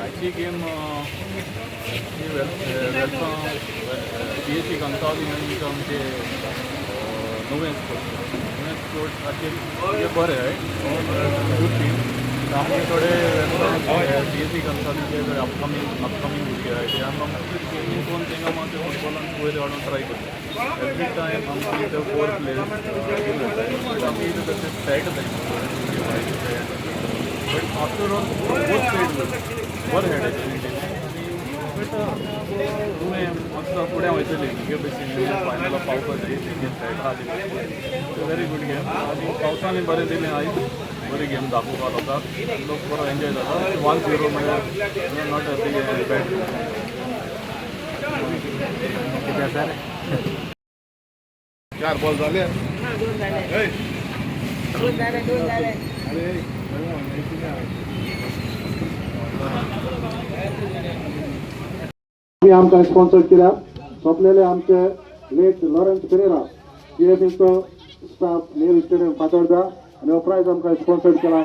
आयची गेम वेलसांव P H C कणकावली आनी आमचे नुवें स्पोर्ट्स, नुवें स्पोर्ट्स हाचेर बरें गुड टीम. आमी थोडे वेलसांव पी एच सी कणकावलीचे थोडे अपकमींग अपकमींग भुरगे आहाय, ते आमकां गेमी पळोवन तांकां मातशें फुटबॉलान वयर हाडून ट्राय करता. एवरी टायम आमची ते फोर प्लेयर्स बट आमी तशें सेट जायना, but after all both played बरें खेळ्ळे तेणी. बट तुवें मातसो फुडें वयतली मुगे भशेन फायनलाक पावपाक जाय. तेंगे सेट आहा. व्हेरी गुड गेम आनी पावसांनी बरें दिलें आयज. बरी गेम दाखोवपा लोकांक, लोक बरो एन्जॉय जाता. 1-0 म्हळ्यार not a big bad. कितें सर? चार बॉल झाले. दोन झाले, दोन झाले, दोन झाले. अरे. आमकां स्पॉन्सर केल्या सोंपलेले आमचे लेट लॉरन्स पेरेरा, पीएफएचो स्टाफ, नेहरू स्टेडियम, फातोर्डा आनी हो प्रायज आमकां स्पॉन्सर्ड केला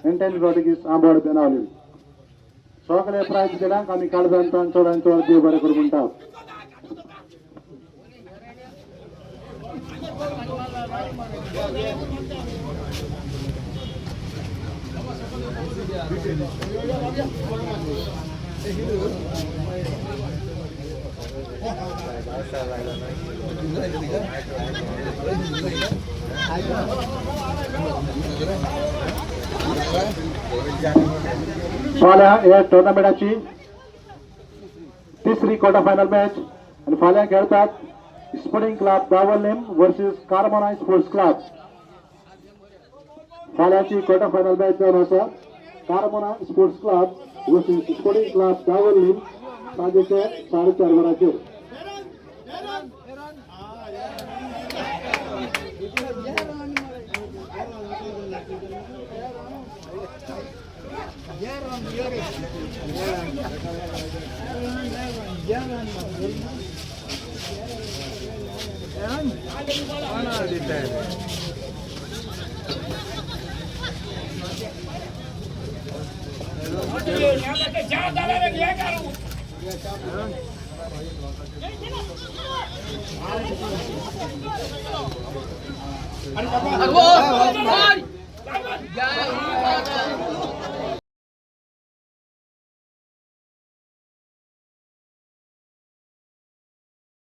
एंटनी रॉड्रिगीस, आंबोड, बेनावली. सगळे प्रायज दिल्यांक आमी काळजान चडान चड देव बरें करूं म्हणटा. फाल्यां ह्या टुर्नामेंटाची तिसरी क्वॉर्टर फायनल मॅच आनी फाल्यां खेळतात sporting club Davorlim versus Carmona sports club. फाल्यांची quarter final match जावन आसा Carmona sports club versus sporting club Davorlim, सांजेचे 4:30 वरांचेर.